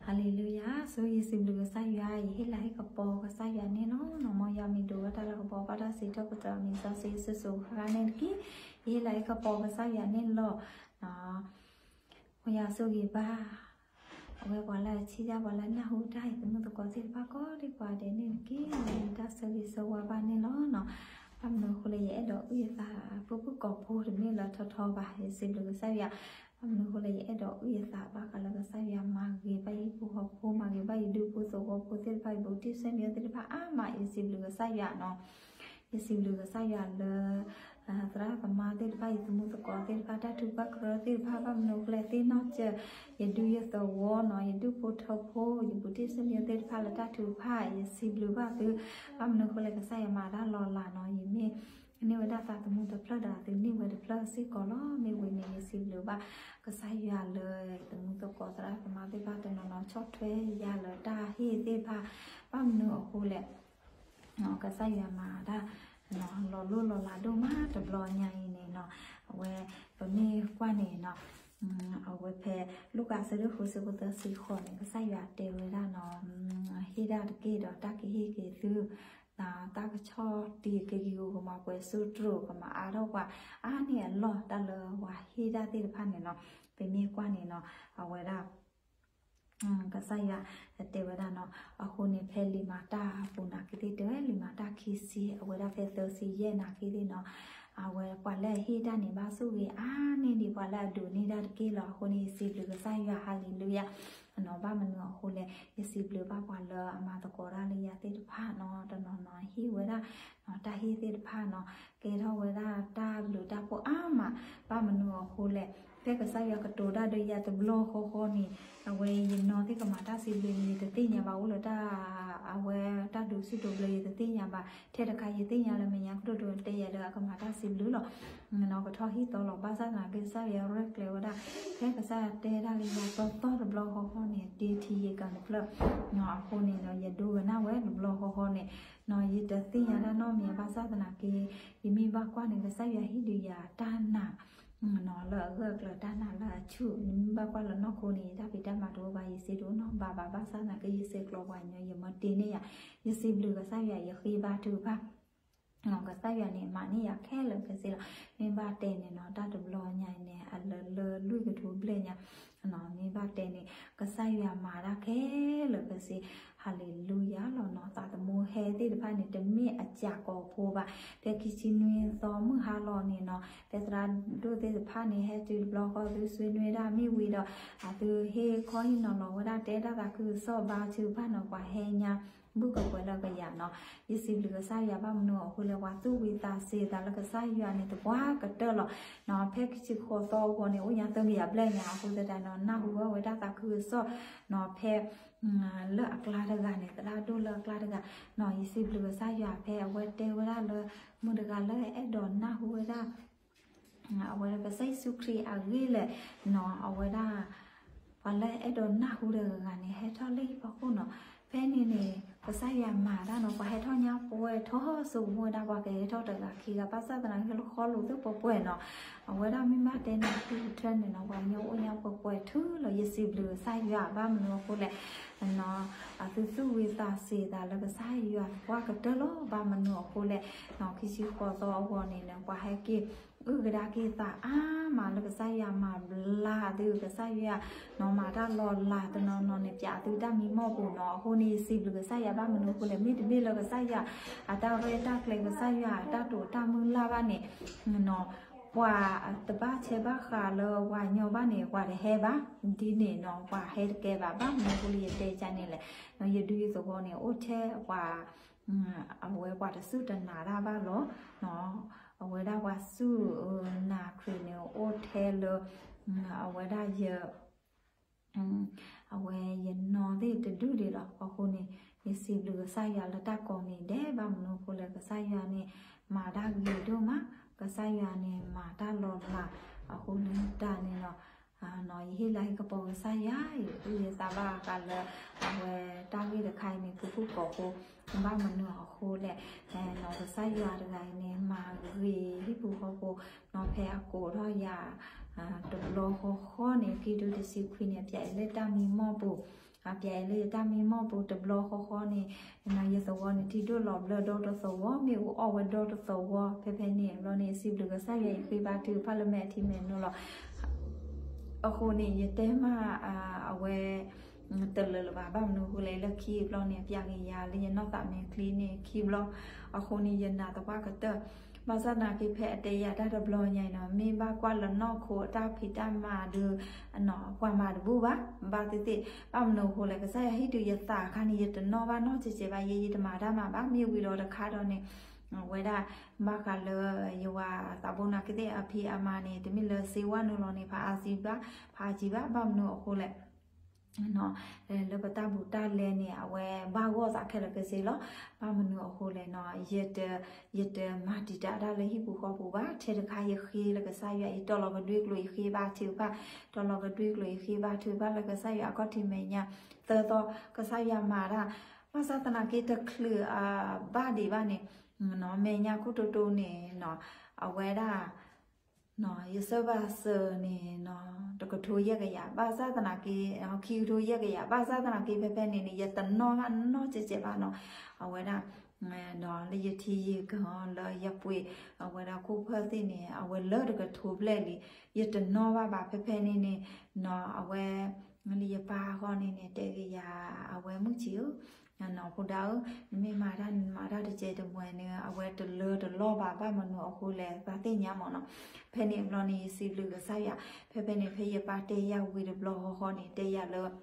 ဟါလ့လူယၤ, ဆိယစံးဘျုးကစၢ်ယွၤ, ယဟ့ၣ်လၤဟ့ၣ်ကပီၤကစၢ်ယွၤန့ၣ်လီၤ. နီၢ်မီယွၤမ့ၢ်ဒိးဝဲတၢ်လၤကပီၤ ဘၣ်တၢ်စံးထီၣ်ပတြၢၤမံၤစီဆှံစိၤစိၤဃၣ်ဃၣ်န့ၣ်တက့ၢ်. ယဟ့ၣ်လၤဟ့ၣ်ကပီၤကစၢ်ယွၤန့ၣ်လီၤ. မ်ယွၤဆိၣ်ဂ့ၤဘၣ် အဝဲပှၤလၢအထံၣ်တၢ် ပှၤလၢအနၢ်ဟူတၢ်အံၤ သမူသကိးသ့ၣ်တဖၣ်ကိးဒံးကိးဂၤဒဲးန့ၣ်တက့ၢ်. တၢ်ဆၢဂ့ၤဆၢဝါဘၣ်န့ၣ်လီၤ. ဘၣ်မနုၤအဃိလၢယအဲၣ်ဒိးအုၣ်ယသး ဖုၣ်ဖုၣ်ကိာ်ဖိတမ့ၢ်လၢထီထီဘၣ်, ယစံးဘျုးကစၢ်ယွၤ. ဘၣ်မနုၤအဃိလၢယအဲၣ်ဒိးအုၣ်ယသးဘၣ်ဃးလၢ ကစၢ်ယွၤမၤဂ့ၤဘၣ်ယဟံၣ်ဖိဃီဖိ, မၤဂ့ၤဘၣ်ယဒူၣ်ဖိသဝီဖိသ့ၣ်တဖၣ်, ယဘူးတံၢ်ဆၢမံၤသ့ၣ်တဖၣ်အါမး, ယစံးဘျုးကစၢ်ယွၤနီၤ. ယစံးဘျုးကစၢ်ယွၤလၢ သရၣ်သမါသ့ၣ်တဖၣ်, ယသမူသကိးသ့ၣ်တဖၣ်, တၢ်ထုကဖၣ်ကရၢသ့ၣ်တဖၣ်, ဘၣ်မနုၤအဃိလဲၣ် သ့ၣ်နီၣ်စၢၤ ယဒူၣ်ယသဝီနီၤ, ယဒူၣ်ဖိထၢဖိ, ယဘူးတံၢ်ဆၢမံၤသ့ၣ်တဖၣ်လၢတၢ်ထုကဖၣ်, ယစံးဘျုးဘၣ်သု. ဘၣ်မနုၤအဃိလဲၣ် ကစၢ်ယွၤမၤတၢ်လီၤလးနီၤ, ယမ့ၢ်န့ၢ်ဝဲဒၣ်သးသမူတဖျၢၣ်ဒီး သုန့ၢ်ဝဲတဖျၢၣ်စ့ၢ်ကီးလီၤ. မ့ၢ်ဝံၤန့ၣ် ယစံးဘျုးဘၣ်ကစၢ်ယွၤလၢ ယသမူသကိးသရၣ်သမါသ့ၣ်တဖၣ်တနီၤနီၤ ဆီၣ်ထွဲယၤလၢတၢ်ဟ့ၣ်သ့ၣ်တဖၣ်, ဘၣ်မနုၤအဃိလဲၣ် ကစၢ်ယွၤမၤတၢ် လီၤလိၢ်လီၤလးဒိၣ်မးတဘျီညါအံၤန့ၣ်နီၤ, အဝဲ ပမ့ၢ်ကွၢ်န့ၣ်နီၤ, အဝဲဖဲ လူၤကၣ်အဆၢဒိၣ်ဃု အဆၢဖိသၢဆံဃိးန့ၣ် ကစၢ်ယွၤတဲဝဲဒၣ်နီၤ, ဟ့ၣ်ဒၣ်တက့ၢ်ဒီးတၢ်ကဟ့ၣ်က့ၤသု, တၢ်ကဆီၣ်တံၢ်ကဂံၢ်ဂူာ် ကမၤပှဲၤစိတြိာ် ကမၤအါထီၣ်ပှၤအါန့ၢ်အလီၢ် တၢ်လၢပှၤဟ့ၣ်ဒၣ်သ့ၣ်တဖၣ်န့ၣ်နီၤ, ပမ့ၢ်ကွၢ်န့ၣ်နီၤ, အဝဲဒၣ် ကစၢ်ယွၤတဲဝဲဒၣ်နီၤ, အဃိန့ၣ် ဖဲလံာ်မၤတၢ်အပူၤနာ်က့သ့ၣ် တဲဝဲလံာ်မၤတၢ်ခံဆံ အဝဲဒၣ်ဖဲသၢဆံယဲၢ်နာ်က့သ့ၣ်နီၤ, အဝဲပှၤလၢအဟ့ၣ်တၢ်န့ၣ် ဘၣ်ဆိၣ်ဂ့ၤအါန့ၢ်ဒံးပှၤလၢအဒိးန့ၢ်တၢ်တက့ၢ်လီၤ. အဃိန့ၣ် ယစံးဘျုးကစၢ်ယွၤ ဟါလ့လူယၤ နီၤ, ဘၣ်မနုၤအဃိလဲၣ် ယစံးဘျုးဘၣ်ပှၤလၢအမၤသကိးတၢ်လၢယၤသ့ၣ်တဖၣ်နီၤ, တနီၤနီၤ ဟ့ၣ်ဝဲဒၣ် တၢ်ဟ့ၣ်သ့ၣ်တဖၣ်နီၤ, ကဲထီၣ်ဝဲဒၣ်တၢ်ဘျုးတၢ်ဖှိၣ်အါမး, ဘၣ်မနုၤအဃိလဲၣ် ဖဲကစၢ်ယွၤကတိၤတၢ်ဒီးယၤတဘျီဃီဃီန့ၣ်, အဝဲယနီၢ်သ့ၣ်ကမၤတၢ်စံးဘျုးန့ၣ် ယတသ့ၣ်ညါဘၣ် အိၣ်လၢတၢ် အဝဲတၢ်ဒိးဆူၣ်ဒိးဘျၢ ယတသ့ၣ်ညါဘၣ်, ထဲတခါယသ့ၣ်ညါလၢမဲာ်ညါကတိၤဒိးတဲယၤဒီး အကမၤတၢ်စံးဘျုးလီၤ. ကထီၣ်ဟံၣ်သီလီၤ, ဘၣ်ဆၣ်သနာ်က့ ကစၢ်ယွၤရဲၣ်ကျဲၤဝဲဒၣ်, ဖဲကစၢ်ယွၤတဲဒၣ်လၢယၤသီသီတဘျီဃီဃီန့ၣ် ဒ့ထံယကၤတဖျၢၣ်, အဃိန့ၣ်ဒီး ယဒိကနၣ်ဝဲတဘျီဃီဃီန့ၣ်, ယတသ့ၣ်ညါတၢ်နီတမံၤ ဘၣ်ဆၣ်သနာ်က့ ယမ့ၢ်ဘၣ်ကွၢ်န့ၣ် ကစၢ်ယွၤဟ့ၣ်ဒုးယၤတၢ်နာ် လၢအဂၢၢ်အကျၢၤ တၢ်နာ်လၢအဆူၣ်, ယမ့ၢ်ဘၣ်ကွၢ်လၢနီၢ်ခိန့ၣ် ယတၢ်ဖံးတၢ်မၤတအိၣ်ဘၣ် ယစံးတအိၣ်နီတဘျီဘၣ်, ဘၣ်ဆၣ်သနာ်က့ ယဆဲးကျိးပှၤကညီ ယမၤတ့ၢ်န့ၢ်ယၤ, ယစံးဘျုးကစၢ်ယွၤ ယဃ့ဘါထုကဖၣ် ကစၢ်ယွၤန့ၣ် မၤန့ၢ်ယၤခဲလၢာ်ခဲဆ့လီၤ. မ့ၢ်ဘၣ်တဲန့ၣ်နီၤ တၢ်တဘျီညါအံၤန့ၣ် အလၢလၢလွံၢ်ကထိဘျဲၣ်ညါ, မ့ၢ်ဘၣ်တဲန့ၣ် ကစၢ်ယွၤမၤတၢ်ခဲလၢာ်ခဲဆ့, ဟါလ့လူယၤလီၤနီၤ. သးသမူဟဲသ့ၣ်တဖၣ်န့ၣ် တမ့ၢ်အစှၤကိာ်ဖိဘၣ်. ဖဲခံဆံနွံသီမုၢ်ဟါလီၤန့ၣ်နီၤ ဖဲသရၣ်ဒိၣ်သ့ၣ်တဖၣ်န့ၣ် ဟဲတုၤတဘျီဃီ သုဆွေးနွေးတၢ်မ့ၢ်ဝံၤဒီး အသုဟ့ၣ်ခီဟ့ၣ်နီၤလီၤဝဲဒၣ် တဲတၢ်သးခုကစီၣ်ဘါထုကဖၣ်နီၤ ပှၤဟဲညါ ဘူးကကွဲးလၢကယၤနီၤ. ယစံးဘျုးကစၢ်ယွၤ ဘၣ်မနုၤအဃိလဲၣ် ပှၤသူၣ်ဝံၤသးစူၤသးလၢကစၢ်ယွၤန့ၣ် သပှၢ်ကတၢၢ်လီၤ. ဖဲခံဆံဃိးသီအဂီၢ်န့ၣ် အိၣ်ညါသၢကယၤဘျဲၣ်ညါ အဃိသတးဒီး နၢ်ဟူဝဲဝဲတၢ်သးခုကစီၣ်နီၤ ဖဲ လၢအကျါတဂၤန့ၣ် သရၣ်ဒိၣ်လၢအကျါတဂၤနီၤ. ယစံးဘျုးကစၢ်ယွၤဖဲအဝဲတဲဝဲဒၣ်လၢ မုၢ်တဂၤလၢအဲၣ်ဒိးနၢ်ဟူဝဲဒၣ် အဝဲဒၣ်ကစၢ်ယ့ၣ်ၡူးခရံာ်အဂ့ၢ်လဲၣ်နီၤ အဝဲဒၣ် ပှၤလၢအဲၣ်ဒိးနၢ်ဟူတဂၤဂၤန့ၣ် ဟဲထီၣ်လၢဟံၣ်ဖီခိၣ်နီၤ. ဖဲန့ၣ်န့ၣ် ကစၢ်ယွၤမၤတၢ်နီၤ ပှၤဟဲထီၣ်ညါပှဲၤထီၣ် ဆိကမိၣ်ဝဲဒၣ်ပှၤကဟဲထီၣ်တဂၤခံဂၤ ဘၣ်ဆၣ်သနာ်က့လၢဃီလိာ်သ့ၣ်ပှဲၤပှဲၤနီၤ. အဝဲဒၣ်မ့ၢ်ဘၣ်တဲန့ၣ် ဖုၣ်ထၢၣ်န့ၣ်နီၤ ပှၤကညီအိၣ်ညါပှဲၤပှဲၤထုလီၤ. ယစံးဘျုးကစၢ်ယွၤ ဘၣ်မနုၤအဃိလဲၣ် အသုသူၣ်ဝံၤသးစူၤသးလၢကစၢ်ယွၤသပှၢ်ကတၢၢ်လီၤ. ဘၣ်မနုၤအဃိလဲၣ် ခံဆံဃိးသီအဂီၢ်န့ၣ် ပှၤဟဲက့ၤ အုၣ်ကဒါက့ၤသးအါမးလၢကစၢ်ယွၤမၤဘျါသု ကစၢ်ယွၤနီၤမၤတၢ်လီၤလးတနီၤနီၤန့ၣ် ပျးသုတၢ်မံမီၢ်ပူၤနီၤ. အဃိန့ၣ် ယစံးဘျုးကစၢ်ယွၤ ဘၣ်မနုၤအဃိလဲၣ် မ့တမ့ၢ်လၢကစၢ်ယွၤ အတၢ်ရဲၣ်တၢ်ကျဲၤ ကစၢ်ယွၤအတၢ်တိာ်တၢ်မုၢ်လၢ်ဘၣ်န့ၣ် ပှၤတဘၣ်ဆဲးဘၣ်ဃးလၢပှၤကညီဘၣ်န့ၣ် ပှၤတဟဲဘၣ်. ဒ်န့ၣ်နီၤ ပှၤဟဲတကဲဘၣ်. ဘၣ်မနုၤအဃိလၢယတဲကန့ၣ်လဲၣ် ယဒူၣ်ယသဝီန့ၣ် အိၣ်ထဲပှၤ အဝဲပှၤတစူၢ်တနာ်တၢ်ဘၣ်လီၤ. အဝဲဒၣ်ပှၤစူၢ်နာ်ခရံာ်န့ၣ် အိၣ်ထဲလၢ အဝဲဒၣ်ယ အဝဲယနီၢ်သ့ၣ်တဒူၣ်ဒံးလီၤ. အဃိန့ၣ် ယစံးဘျုးကစၢ်ယွၤလၢတၢ်ကိးနံၤဒဲး ဘၣ်မနုၤအဃိလဲၣ် ကစၢ်ယွၤန့ၣ် မၤတၢ်ဂ့ၤဒိၣ်မး, ကစၢ်ယွၤန့ၣ် မၤတၢ်လီၤလး. အဃိန့ၣ်တၢ်န့ၣ်လီၤ ယဟ့ၣ်လၤဟ့ၣ်ကပီၤကစၢ်ယွၤ ယအုၣ်ယသးဘၣ်ဃးလၢ အဝဲတၢ်ဂ့ၢ်တခါအံၤန့ၣ် ဖုၣ်ဖုၣ်ကိာ်ဖိ ဘၣ်မနုၤအဃိလဲၣ် နီၢ်ကစၢ်ယွၤတဂၤအံၤန့ၣ် မၤဂ့ၤဟံၣ်ဖိဃီဖိ နီၢ်ဖဲအကိးထီၣ်ယၤ တဘျီဃီဃီန့ၣ် ခံဒိတဆံခွံန့ၣ် ပျးအံၤလၢတၢ်မံမီၢ်ပူၤ ပျဲလၢယတၢ်မံမီၢ်ပူၤတဘျီဃီဃီန့ၣ်, ယသဝီန့ၣ်ထံၣ်ဒိၣ်လီၤဘျၢဒီတသဝီ, မ့ၣ်အူအီၣ်ဝဲဒီတသဝီ, ဖဲဖဲန့ၣ်အဘျီန့ၣ် ယစံးဘျုးကစၢ်ယွၤယဃ့ဘါထုကဖၣ်လၢမဲာ်ထံမဲာ်နိလီၤ. အဃိန့ၣ် ယတဲမး အဝဲ တလၢာ်လၢၤဘၣ်, ဘၣ်မနုၤအဃိလဲၣ် လၢခံအဘျီန့ၣ် ပျဲက့ၤယၤလၢယနီၢ်သးမဲာ်ချံန့ၣ်ခံဘျီ, အဃိန့ၣ် ယနာ်သပှၢ်ကတၢၢ်, ဘၣ်ဆၣ်သနာ်က့ ဖဲအတဲယၤတၢ်တဘျီညါအံၤနီၤ မ့ၢ်ဘၣ်ကွၢ်လၢနီၢ်ခိအတၢ်ဖံးတၢ်မၤဒီး ပှၤမၤတဘူၣ်ဘၣ်, ဘၣ်သ့ၣ်သ့ၣ်, ဘၣ်မနုၤအဃိလဲၣ် ကစၢ်ယွၤဟ့ၣ်ဒုးယသးအခါန့ၣ် ယတနီၣ်ဘၣ်နီတစဲးဘၣ်, ယဲယတမၤတၢ်မၤဘၣ်, မ့ၢ်ဝံၤဒီးတခါဒီးန့ၣ် အဝဲဒၣ် ဘၣ်ဃးလၢ ယဝၤသးဘိနာ်က့သ့ၣ်အဖံးအမၤန့ၣ် တမ့ၢ်လၢစ့ဝါနုာ်လီၤန့ၣ် ဖးအါစံဘၣ်, ဖးအါစံဘၣ်, ဘၣ်မနုၤအဃိလဲၣ် လၢပတၢ်ဘူးတၢ်လဲန့ၣ် အဝဲဘၣ်ဂီၢ်သးခဲလၢာ်ကစ့လီၤ. ဘၣ်မနုၤအဃိလဲၣ်နီၤ ယတမၤတံာ်တာ်တၢ်လၢဟံၣ်ပူၤဃီပူၤဘၣ်, ထဲတခါယဃ့လၢကစၢ်ယွၤအံၤ တီၤလီၤကဒွံကျိာ် ယဃ့ဘါထုကဖၣ်, တီၤလီၤကဒွံကျိာ် ယဃ့ဘါထုကဖၣ်လၢကစၢ်ယွၤ အခီၣ်ထံးမဲာ်ညါ သၢသီ ကစၢ်ယွၤမၤတၢ်, ဘၣ်ဆၣ်သနာ်က့တချုးအဘၣ်ဒံးဘၣ်န့ၣ် မဲာ်ညါခိၣ်တိတိန့ၣ် အဝဲဒၣ် ယဆၢဘၣ်စၢၤန့ၣ် တကထိယဲၢ်ကယၤ, ဘၣ်ဆၣ်သနာ်က့ ခံကထိယဲၢ်ကယၤ, ဘၣ်ဆၣ်သနာ်က့ ဖဲဖဲန့ၣ်န့ၣ် ယတနီၣ်ဘၣ်နီတစဲးဘၣ်နီၤ, အဝဲဒၣ် လၢယထံယကီၢ်လၢယပှ့ၤ အဝဲဒၣ်ခိၣ်ဖၢၣ်သ့ၣ်န့ၣ် အဝဲလၢတကထိဘျဲၣ်လံ, ယတနီၣ်ဘၣ်ဘၣ် ဖဲဖဲန့ၣ်န့ၣ် အဝဲ လၢယပၢ်အဂီၢ်န့ၣ်န့ၣ် တဲကယၤ အဝဲမုၣ်ဆံးဧၢ နီၤ ဖိဒၣ်ဧၢ, နမ့ၢ်မၤတၢ်နမၤတၢ်တစဲးတမှဲၤန့ၣ် အဝဲတလၢတလီၢ်ဘၣ်, ဘၣ်မနုၤအဃိလဲၣ် သးသ့ၣ်ညါမးနီၤ. ဖဲန့ၣ်အဘျီန့ၣ် ယစံးဘျုးကစၢ်ယွၤ, ဖဲဖဲန့ၣ် ဖဲယပၢ်တဲယၤဝံၤတဘျီဃီဃီန့ၣ် တဲယၤလၢ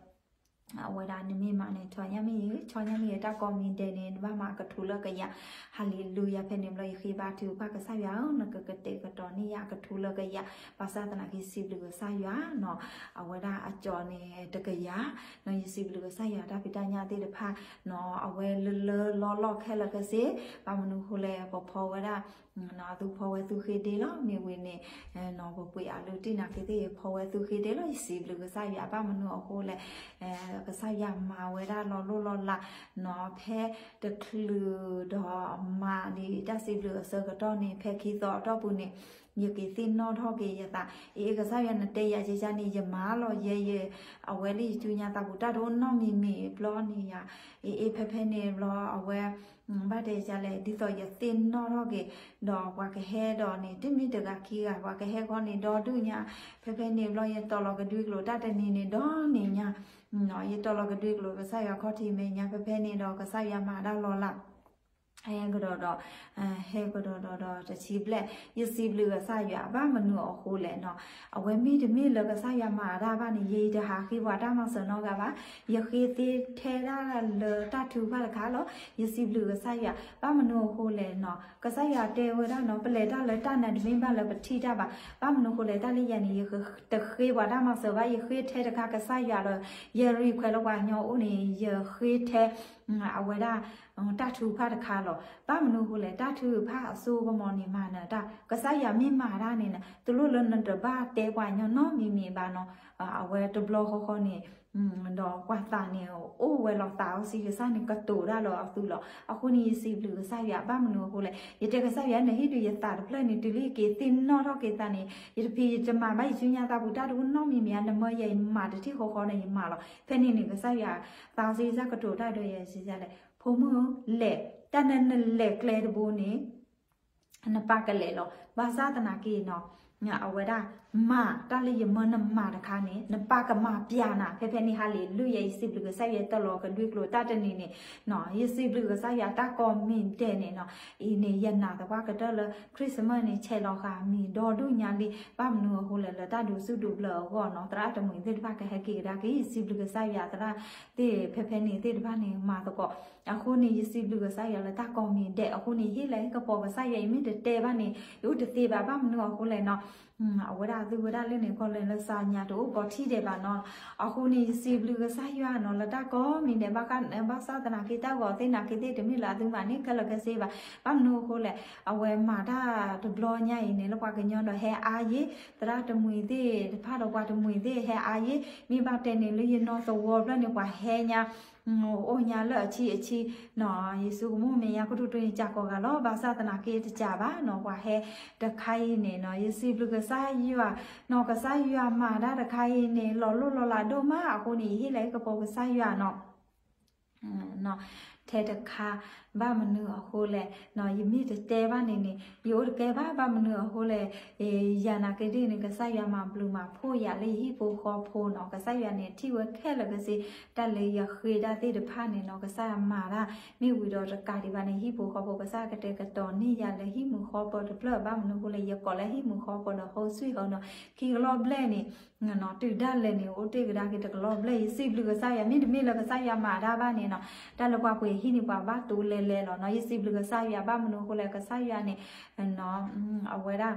အဝဲဒၣ်နမ့ၢ်မၤန့ၣ် ဆီညါမ့ၢ်ဂ့ၤ, ဆီညါမ့ၢ်ဂ့ၤ တၢ်ကိးမံၤဒဲးန့ၣ် နဘၣ်မၤကထူလၢကယၤ, ဟါလ့လူယၤ, ဖဲန့ၣ်အဘျီ ယဃ့ဘါထုကဖၣ်ကစၢ်ယွၤဧၢ, နကကတဲာ်ကတီၤန့ၢ်ယၤကထူလၢကယၤ, ဘၣ်ဆၣ်သနာ်က့ ယစံးဘျုးကစၢ်ယွၤနီၤ, အဝဲဒၣ်အကၠီန့ၣ် တကယၤ နီၤ, ယစံးဘျုးကစၢ်ယွၤတၢ်ဖံးတၢ်ညၣ်သ့ၣ်တဖၣ်နီၤ, အဝဲလၢလၢလီၢ်လီၢ်ခဲလၢာ်ခဲဆ့, ဘၣ်မနုၤအဃိလဲၣ် ပဖီဝဲဒၣ် အသုဖီဝဲသူဃ့ဒ့လီၤ, မ့ၢ်ဝံၤန့ၣ် ပပှ့ၤအလုးတံၢ်နာ်က့သ့ၣ် ဖီဝဲသူဃ့ဒ့လီၤ, ယစံးဘျုးကစၢ်ယွၤ ဘၣ်မနုၤအဃိလဲၣ် ကစၢ်ယွၤမၤဝဲဒၣ်လီၤလိၢ်လီၤလးနီၤ, ဖဲတချုးဒီးမၤဒံးတၢ်စံးဘျုးအဆၢကတီၢ်န့ၣ် ဖဲခံသီအတီၢ်ပူၤန့ၣ် ယက့ၤသ့ၣ်နီၣ်ထီၣ်က့ၤယသး, အ့ ကစၢ်ယွၤနတဲယၤကကန့ၣ် ယမၤလီၤယဲယဲ, အဝဲလၢယစုညါသးပူၤတၢ်တအိၣ်နီတမံၤမံၤဘျီန့ၣ်ယၤ, အ့ အ့ ဖဲဖဲန့ၣ်ဘျီအဝဲ ဘၣ်တဲယၤလဲၣ် ဒ်သိးယသ့ၣ်နီၣ်ထီၣ်က့ၤ, ဒီးပှၤကဟဲဒီးန့ၣ် တမ့ၢ်တဂၤခံဂၤ ပှၤကဟဲဃီန့ၣ်ဒီဒူၣ်ညါ, ဖဲဖဲန့ၣ်ဘျီ ယတီၤလီၤကဒွံကျိာ်တၢ်တနံၤန့ၣ်ဒီးန့ၣ်ညါ, ယတီၤလီၤကဒွံကျိာ် ကစၢ်ယွၤခီၣ်ထံးမဲာ်ညါ, ဖဲဖဲန့ၣ်ဒီး ကစၢ်ယွၤမၤတၢ်လီၤလး ဟဲကဒီးဒီး ဟဲကဒီးဒီးဒီးတဆံဘျဲၣ်, ယစံးဘျုးကစၢ်ယွၤ ဘၣ်မနုၤအဃိလဲၣ်နီၤ, အဝဲမ့တမ့ၢ်လၢကစၢ်ယွၤမၤတၢ်ဘၣ်န့ၣ် ယတဟးဃ့ပှၤတၢ်မၤစၢၤနီတဂၤဘၣ်, ယဃ့သ့ထဲဒၣ်လၢတၢ်ထုကဖၣ်တခါလီၤ, ယစံးဘျုးကစၢ်ယွၤ ဘၣ်မနုၤအဃိလဲၣ်နီၤ, ကစၢ်ယွၤတဲဝဲဒၣ်နီၤ ပလဲၤတၢ်လၢတၢ်နာ်တမ့ၢ်ဘၣ်လၢပထံၣ်တၢ်ဘၣ်, ဘၣ်မနုၤအဃိလဲၣ် တၢ်လၢယၤန့ၣ် ယတဃ့ပှၤတၢ်မၤစၢၤဘၣ်, ယဃ့ထဲတခါကစၢ်ယွၤလီၤ, ယ request လၢပှၤကညီအိၣ်န့ၣ် ယဃ့ထဲ အဝဲဒၣ် တၢ်ထုကဖၣ်တခါလီၤ, ဘၣ်မနုၤအဃိလဲၣ် တၢ်ထုကဖၣ်အစိကမီၤန့ၣ် မၤနၢၤတၢ်, ကစၢ်ယွၤမ့ၢ်မၤတၢ်န့ၣ် တလိၣ်လၢနတဘၣ်တဲပှၤကညီနီတမံၤမံၤဘၣ်နီၤ, အဝဲတဘျီဃီဃီန့ၣ် ဒီးပှၤသးန့ၣ် အိၣ်ဝဲလီၤသးစီဆှံကစၢ်န့ၣ် ကတိၤတၢ်လၢအသုလီၤ, အဃိန့ၣ် ယစံးဘျုးကစၢ်ယွၤ ဘၣ်မနုၤအဃိလဲၣ်, ယတဲကစၢ်ယွၤ နဟ့ၣ်ဒုးယသးတဖျၢၣ်န့ၣ် တုၤလၢယက့ၤသ့ၣ်နီၣ်ထီၣ်က့ၤသးန့ၣ် ယတဖံးယတမၤဘၣ် ယစုညါသးပူၤတၢ်တအိၣ်နီတမံၤမံၤဧါ, နမၢယၤ ယမၤတထံၣ်ဃီဃီန့ၣ် ယမၤလီၤ, ဖဲန့ၣ်န့ၣ် ကစၢ်ယွၤ သးစီဆှံကစၢ်ကတိၤတၢ်ဒီးယၤ စံးလဲၣ်, ဖိမုၣ်ဧၢ လဲၤ, တၢ်နနလဲၤကျဲတဘိန့ၣ် နပၢ်ကလဲၤလီၤ, ဘၣ်ဆၣ်သနာ်က့နီၤ အဝဲဒၣ် မၤတၢ်လၢယမၢနမၤတခါန့ၣ် နပၢ်ကမၤပျးနၤ, ဖဲဖဲန့ၣ် ဟါလ့လူယၤ ယစံးဘျုးကစၢ်ယွၤ တီၤလီၤကဒွံကျိာ်တၢ်တနံၤန့ၣ်နီၤ, ယစံးဘျုးကစၢ်ယွၤတၢ်ကိးမံၤဒဲးန့ၣ်နီၤ, အံၤန့ၣ် ယနာ်သပှၢ်ကတၢၢ်လၢ Christmas န့ၣ် ဆဲးလီၤဃာ်မံၤဒီဒူၣ်ညါလံ, ဘၣ်မနုၤအဃိလဲၣ် လၢတၢ်ဒိးစူၣ်ဒိးဘျၢအဂီၢ်နီၤ, သရၣ်တမှံၤသ့ၣ်တဖၣ်ကဟဲက့ၤကဒါက့ၤ ယစံးဘျုးကစၢ်ယွၤ သရၣ်သ့ၣ်ဖဲဖဲန့ၣ်သ့ၣ်တဖၣ်န့ၣ် မၤသကိး အဃိန့ၣ်ယစံးဘျုးကစၢ်ယွၤလၢတၢ်ကိးမံၤဒဲး, အဃိန့ၣ် ဟ့ၣ်လဲၣ်ဟ့ၣ်ကပီၤကစၢ်ယွၤ ယမ့ၢ်တတဲဘၣ်န့ၣ် ယအိၣ်တသ့ဘၣ်, ဘၣ်မနုၤအဃိလဲၣ်နီၤ, အဝဲဒၣ်အသုဝဲဒၣ်လၢန့ၣ် ကီၢ်လၢလၢစါညါတအိၣ်ပီၤထံၣ်ဒဲးဘၣ်နီၤ, အဃိန့ၣ် ယစံးဘျုးကစၢ်ယွၤနီၤ လၢတၢ်ကိးမံၤဒဲး ဘၣ်ဆၣ်သနာ်က့ တၢ်ဂီၤသ့ၣ်နာ်က့သ့ၣ် တမ့ၢ်လၢအသုမၤန့ၢ်ခဲလၢာ်ခဲဆ့ဘၣ်, ဘၣ်မနုၤအဃိလဲၣ်, အဝဲမၤတၢ်တဘျီညါအံၤန့ၣ် လၢပှၤကညီဒီးဟဲအါယ့ၤ, သရၣ်တမှံၤသ့ၣ်တဖၣ်ဒီးပှၤတမှံၤသ့ၣ်ဟဲအါယ့ၤ, မ့ၢ်ဘၣ်တဲန့ၣ် လၢယနီၢ်သဝီဖျၢၣ်န့ၣ် ပှၤဟဲညါ အိၣ်ညါလၢအဆံအဆံနီၤ, ယဆိကမိၣ်မဲာ်ညါခိၣ်ထူထူန့ၣ် ကးကီးဂၤလီၤ, ဘၣ်ဆၣ်သနာ်က့တကးဘၣ်နီၤ, ပှၤဟဲတခါအံၤန့ၣ်နီၤ, ယစံးဘျုးက ကစၢ်ယွၤ, နီၢ်ကစၢ်ယွၤမၤတၢ်တခါအံၤန့ၣ် လီၤလိၢ်လီၤလးဒိၣ်မးအဃိန့ၣ် ယဟ့ၣ်လီၤဟံၣ်ကပီၤကစၢ်ယွၤနီၢ် ထဲတခါ, ဘၣ်မနုၤအဃိလဲၣ်, ယမ့ၢ်တတဲဘၣ်န့ၣ်န့ၣ် ယအိၣ်တကဲဘၣ်, ဘၣ်မနုၤအဃိလဲၣ်, ယၤနာ်က့ဒ်န့ၣ် ကစၢ်ယွၤမၤဘျုးမၤဖှိၣ်ယၤလၢယဟံၣ်ဖိဃီဖိနီၢ်, ကစၢ်ယွၤန့ၣ်ထံၣ်ဝဲခဲလၢာ်ခဲဆ့ တၢ်လၢယဃ့တၢ်သ့ၣ်တဖၣ်န့ၣ်နီၢ်, ကစၢ်ယွၤမၤတၢ်, မ့ၢ်ဝံၤဒီးတကးဒံးဘၣ်န့ၣ် ဟံၣ်ဖိဃီဖိ ကစၢ်ယွၤကတဲာ်ကတီၤန့ၢ်ယၤလၢဟံၣ်မုာ်ဃီပၢၤတဖျၢၣ်, ဘၣ်မနုၤအဃိလဲၣ်, ယကိးလၢဟံၣ်မုာ်ဃီပၢၤဒီး ဟိဆံၣ်ဟီနီၢ်, ခံကလီၢ်ဘျဲၣ်န့ၣ် နီၢ် တုၤဒၣ်လဲာ်န့ၣ် အိၣ်တ့ၢ်ကဒါက့ၤတကလီၢ်ဘျဲၣ်, ယစံးဘျုးကစၢ်ယွၤ, မ့တမ့ၢ်လၢကစၢ်ယွၤမၤတၢ်ဘၣ်န့ၣ်နီၢ်, တၢ်လၢပှၤပှ့ၤဟံၣ်န့ၣ် ပှၤဘၣ်တူၢ်လဲၤလဲၤလီၤနီၢ်, ယစံးဘျုးကစၢ်ယွၤ, ဘၣ်မနုၤအဃိလဲၣ်, ကစၢ်ယွၤန့ၣ် အဝဲဒၣ်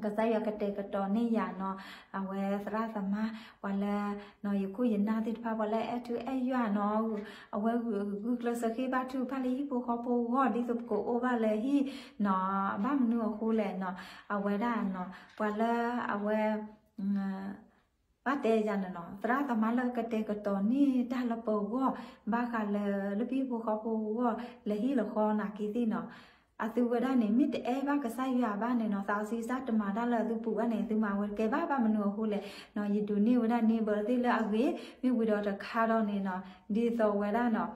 ကစၢ်ယွၤကတဲာ်ကတီၤန့ၢ်ယၤနီၢ်, အဝဲသရၣ်သမါ ပှၤလၢ နီၢ် ယခိၣ်ယနၢ်သ့ၣ်တဖၣ် ပှၤလၢအဲၣ်ထူအဲၣ်ယွၤနီၢ်, အဝဲဂုာ်ကျဲးစၢးဃ့ဘါထုကဖၣ်လၢဟံၣ်ဖိဃီဖိအဂီၢ် ဒ်သိးပကအိၣ်ဘၣ်လၢဟံၣ်နီၢ်, ဘၣ်မနုၤအဃိလဲၣ်နီၢ်, အဝဲဒၣ်နီၢ် ပှၤလၢအဝဲ ဘၣ်တဲယၤန့ၣ်နီၢ်, သရၣ်သမါလၢကတဲာ်ကတီၤန့ၢ်တၢ်လၢပဂီၢ်, ဘၣ်ဃးလၢ လၢပဟံၣ်ဖိဃီဖိအဂီၢ် လဲၤဟံၣ်လီၤဃီနာ်က့သ့ၣ်နီၢ်, အသုဝဲဒၣ်န့ၣ် မ့ၢ်တအဲၣ်ဘၣ်ကစၢ်ယွၤဘၣ်န့ၣ်နီၢ်, သးစီဆှံတမၤတၢ်လၢအသုပူၤဘၣ်န့ၣ် သုမၤဝဲတကဲဘၣ်, ဘၣ်မနုၤအဃိလဲၣ်နီၢ်, ယဒိးန့ၢ်ဝဲဒၣ် neighbor သ့ၣ်လၢအဂ့ၤ, မ့ၢ်ဝံၤဒီးတခါဒီးန့ၣ်နီၢ်, ဒ်သိးဝဲဒၣ်နီၢ်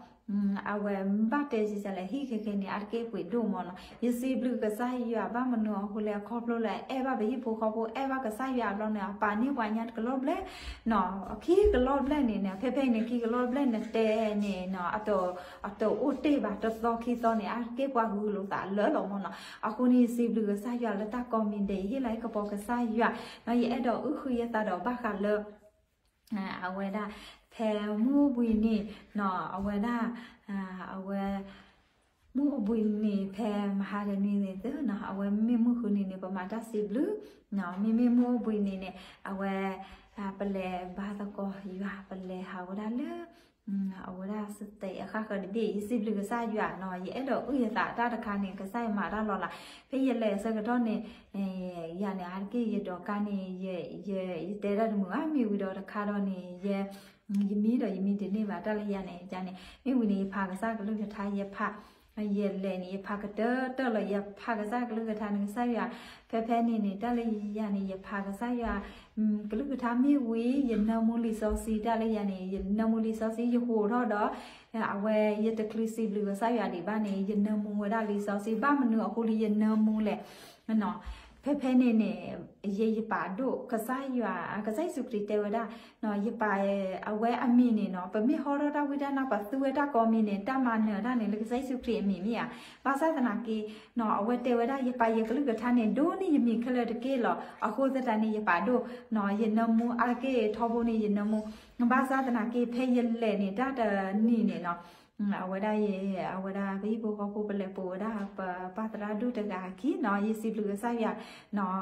အဝဲဘၣ်တဲယၤလဲၣ်, ဟံၣ်ခဲခဲန့ၣ် အါတက့ၢ်ပှ့ၤဒိၣ်မးနီၢ်, ယစံးဘျုးကစၢ်ယွၤ, ဘၣ်မနုၤအဃိလဲၣ်, ခီဖျိလၢအဲၣ်ဘၣ်ပဟံၣ်ဖိဃီဖိ အဲၣ်ဘၣ်ကစၢ်ယွၤအဘျီန့ၣ် အပာ်န့ၢ်ပှၤညါတကလီၢ်ဘျဲၣ်နီၢ်, ခံကလီၢ်ဘျဲၣ်န့ၣ်န့ၣ်, ဖဲဖဲအံၤန့ၣ် ခံကလီၢ်ဘျဲၣ်န့ၣ်တဲန့ၣ်နီၢ်, အတအိၣ်တ့ၢ်ဘၣ်, တသီခံသီန့ၣ် အါတက့ၢ်ပှၤဂုာ်လိာ်သးလၢာ်လီၤမးနီၢ်, အဃိန့ၣ် ယစံးဘျုးကစၢ်ယွၤလၢတၢ်ကိးမံၤဒဲး, ယဟ့ၣ်လီၤဟံၣ်ကပီၤကစၢ်ယွၤနီၢ်, ယအဲၣ်ဒိးအုၣ်ဃုာ်ယသးဒီးဘၣ်ဃးလၢ အဝဲဒၣ် ဖဲမုၢ်အိၣ်ဘှံးနံၤနီၢ်, အဝဲဒၣ် အဝဲ မုၢ်အိၣ်ဘှံးနံၤ ဖဲမဟါတနံၤန့ၣ်သ့ၣ်နီၢ်, အဝဲမ့ၢ်မုၢ်ဃုနံၤန့ၣ် ပမၤတၢ်စံးဘျုးနီၢ်, မ့မ့ၢ်မုၢ်အိၣ်ဘှံးနံၤန့ၣ် အဝဲ ပလဲၤဘါသကိးယွၤ, ပလဲၤဟးဝဲဒၣ်လၢ အဝဲဒၣ်စတဲအဃၣ်ဃၢၤတဘ့ၣ်, ယစံးဘျုးကစၢ်ယွၤနီၢ်, ယအဲၣ်ဒိးအုၣ်ယသးတၢ်တခါန့ၣ် ကစၢ်ယွၤမၤတၢ်လီၤလး, ဖဲယလဲၤအဆၢကတီၢ်န့ၣ် ယၤန့ၣ် အါတက့ၢ်ယဒိးကါန့ၣ် ယတဲတၢ်တမုာ်ဘၣ်, မ့ၢ်ဝံၤဒီးတခါဒီးန့ၣ် ယ ယမံဒီးယမံတန့ၢ်ဘၣ်, တၢ်လၢယၤန့ၣ် ယၤန့ၣ် မ့ၢ်ဝံၤန့ၣ် ယဖးကစၢ်ကလုၢ်ကထါ, ယဖး ယလဲၤန့ၣ် ယဖးကတၢၢ်တၢၢ်လီၤ, ယဖးကစၢ်ကလုၢ်ကထါန့ၣ် ကစၢ်ယွၤ, ဖဲဖဲန့ၣ်န့ၣ် တၢ်လၢယၤန့ၣ် ယဖးကစၢ်ယွၤ ကလုၢ်ကထါမ့ၢ်ဝံၤ ယနၢမူလံာ်စီဆှံ, တၢ်လၢယၤန့ၣ် ယနၢမူလံာ်စီဆှံ ယဟိးထီၣ်ဒီး အဝဲယတချုးစံးဘျုးကစၢ်ယွၤဒံးဘၣ်န့ၣ် ယနၢမူဝဲဒၣ်လံာ်စီဆှံ, ဘၣ်မနုၤအဃိလၢယနၢမူလဲၣ် ဖဲဖဲန့ၣ်န့ၣ် ယဲယပာ်ဒိၣ်ကစၢ်ယွၤ, ကစၢ်ယ့ၣ်ၡူးခရံာ်တဲဝဲဒၣ် ယပာ် အဝဲအမံၤန့ၣ်နီၢ်, ပမ့ၢ်ဟီထီၣ်တၢ်ဝံတၢ်နါ ပသူဝဲတၢ်ကိးမံၤန့ၣ် တၢ်မၤနၢၤတၢ်န့ၣ် လၢကစၢ်ယ့ၣ်ၡူးခရံာ်အမံၤမ့ၢ်ဧါ. ဘၣ်ဆၣ်သနာ်က့ အဝဲတဲဝဲဒၣ် ယပာ်ယကလုၢ်ကထါန့ၣ် ဒိၣ်န့ၢ်ယမံၤခဲလၢာ်တက့ၢ်လီၤ. အဃိသတးန့ၣ် ယပာ်ဒိၣ် ယနၢမူအါတက့ၢ်ထီဘိန့ၣ် ယနၢမူ, ဘၣ်ဆၣ်သနာ်က့ ဖဲယလဲၤန့ၣ် တၢ်တနံၤန့ၣ်နီၢ် အဝဲဒၣ်ယ အဝဲဒၣ်ပဟံၣ်ဖိဃီဖိ ပလဲၤပိာ်ဝဲဒၣ် ပပၢ်သရၣ်ဒိၣ်တဂၤအခံနီၢ်, ယစံးဘျုးကစၢ်ယွၤနီၢ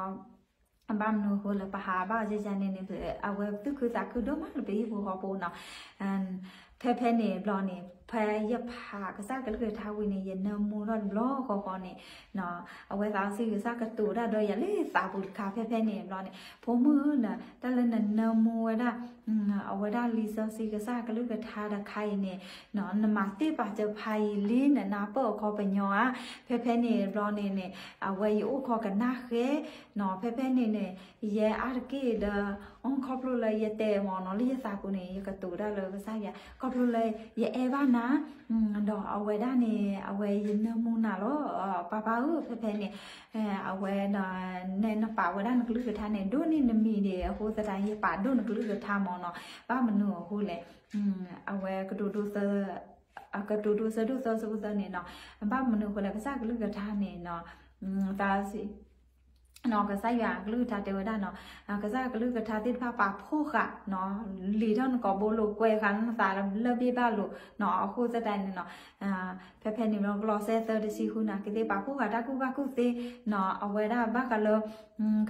်, ဘၣ်မနုၤအဃိလၢပဟးဘၣ်ယဲယဲန့ၣ်န့ၣ် အဝဲသူၣ်ခုသးခုဒိၣ်မးလၢပဟံၣ်ဖိဃီဖိနီၢ်, ဖဲဖဲန့ၣ်ဘျီန့ၣ် ဖဲယဖးကစၢ်ကလုၢ်ကထါဝံၤန့ၣ် ယနၢမူထီၣ်တဘျီဃီဃီန့ၣ် အဝဲသးစီဆှံကစၢ်ကတိၤတၢ်ဒီးယၤလၢသးပူၤတခါ ဖဲဖဲန့ၣ်ဘျီန့ၣ် ဖိမုၣ်ဧၢ တၢ်လၢနနၢမူဝဲဒၣ် အဝဲဒၣ်လံာ်စီဆှံကစၢ်ကလုၢ်ကထါတခါအံၤန့ၣ် နမၤသ့ၣ်ပာ်စၢၤဖးယံာ်လံ နနၢ်ပၢၢ်အခီပညီဧါ. ဖဲဖဲန့ၣ်ဘျီန့ၣ်န့ၣ် အဝဲယအိၣ်ခိးကနၣ်ဃဲနီၢ်, ဖဲဖဲန့ၣ်န့ၣ် ယဲအါတက့ၢ်ဒီး ခီဖျိလၢယတဲမ့ၢ်နီၢ် လၢယသးပူၤန့ၣ် ယကတိၤဒၣ်လၢကစၢ်ယွၤ ခီဖျိလၢယအဲၣ်ဘၣ်နၤ ဒီးအဝဲဒၣ်န့ၣ် အဝဲယနၢမူနၤလီၤ ပၢ်ပၢ်ဧၢ ဖဲဖဲန့ၣ် အဝဲ နပာ်ဝဲဒၣ်နကလုၢ်ကထါန့ၣ် ဒိၣ်န့ၢ်နမံၤဒံး အဃိသတး ယပာ်ဒိၣ်နကလုၢ်ကထါမ့ၢ်နီၢ်, ဘၣ်မနုၤအဃိလဲၣ် အဝဲကတိၤဒိ ကတိၤဒိဆၢဒိၣ်သီဆၢဖိသၢန့ၣ်နီၢ်, ဘၣ်မနုၤအဃိလဲၣ် ကစၢ်ကလုၢ်ကထါန့ၣ်နီၢ် သး ကစၢ်ယွၤကလုၢ်ကထါတဲဝဲဒၣ်နီၢ်, ကစၢ်ကလုၢ်ကထါသ့ၣ်တဖၣ်ပာ်ဖှိၣ်ဃာ်နီၢ်, လံာ်ထီၣ်နကိာ်ဘိလိာ် ကွဲးဃာ်နသးလၢဘ့ၣ်ဘၣ်လိာ်နီၢ်, အဃိသတးန့ၣ်နီၢ် ဖဲဖဲန့ၣ်ဘျီ ကလီးစဲသၢတဆံဃုန့ၣ် ကသ့ၣ်ပာ်ဖှိၣ်ဃာ်တၢ်ကူၣ်ဘၣ်ကူၣ်သ့နီၢ်, အဝဲဒၣ်ဘၣ်ဃးလၢ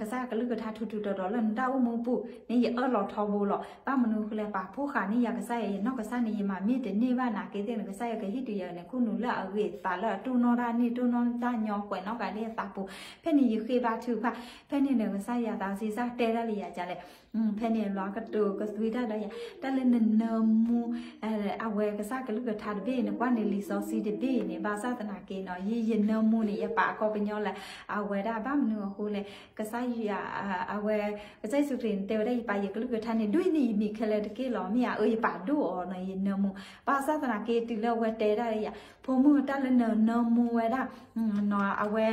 ကစၢ်ယွၤကလုၢ်ကထါထူးထူးတီၤတီၤလၢနတၢ်အိၣ်မူပူၤန့ၣ် ယအၢၣ်လီၤထီဘိလီၤ. ဘၣ်မနုၤအဃိလဲၣ် ပာ်ဖှိၣ်ဃာ်န့ၢ်ယၤကစၢ်ယွၤ ယနီၢ်ကစၢ်န့ၣ် ယမၤမ့ၢ်တန့ၢ်ဘၣ်နာ်က့သ့ၣ်န့ၣ် ကစၢ်ယွၤကဟ့ၣ်တုၤယၤန့ၣ် ခိၣ်နူာ်လၢအဂ့ၤသးလၢအတိၢ်နီၣ်တၢ်န့ၣ် တိၢ်နီၣ်တၢ်ညီကွဲးနီၣ်ဃာ်လၢယသးပူၤ, ဖဲန့ၣ်ယဃ့ဘါထုကဖၣ်, ဖဲန့ၣ်န့ၣ် ကစၢ်ယွၤသးစီဆှံတဲဒၣ်လၢယၤဒ်လဲၣ် ဖဲန့ၣ်လီၤ ကတိၤကသွံတၢ်ဒီးယၤ တၢ်လၢနနၢမူ အဝဲကစၢ်ကလုၢ်ကထါတဘ့ၣ် နကွၢ်န့ၣ်လံာ်စီဆှံတဘ့ၣ်န့ၣ် ဘၣ်ဆၣ်သနာ်က့နီၤ ယ ယနၢမူန့ၣ် ယပာ်ကီပညီလၢ အဝဲဒၣ်ဘၣ်မနုၤအဃိလဲၣ် ကစၢ်ယွၤ အဝဲ ကစၢ်ယ့ၣ်ၡူးခရံာ်န့ၣ် တဲဝဲဒၣ် ယပာ်ယကလုၢ်ကထါန့ၣ် ဒွဲၣ်န့ၢ်ယမံၤခဲလၢာ်တက့ၢ်လီၤ. မ့ၢ်ဧါ အၢ ယပာ်ဒိၣ်အီၤနီၤ ယနၢမူ ဘၣ်ဆၣ်သနာ်က့ တုၤလၢအဝဲတဲဒၣ်ယၤ ဖိမုၣ် တၢ်လၢနနၢမူဝဲဒၣ် အဝဲ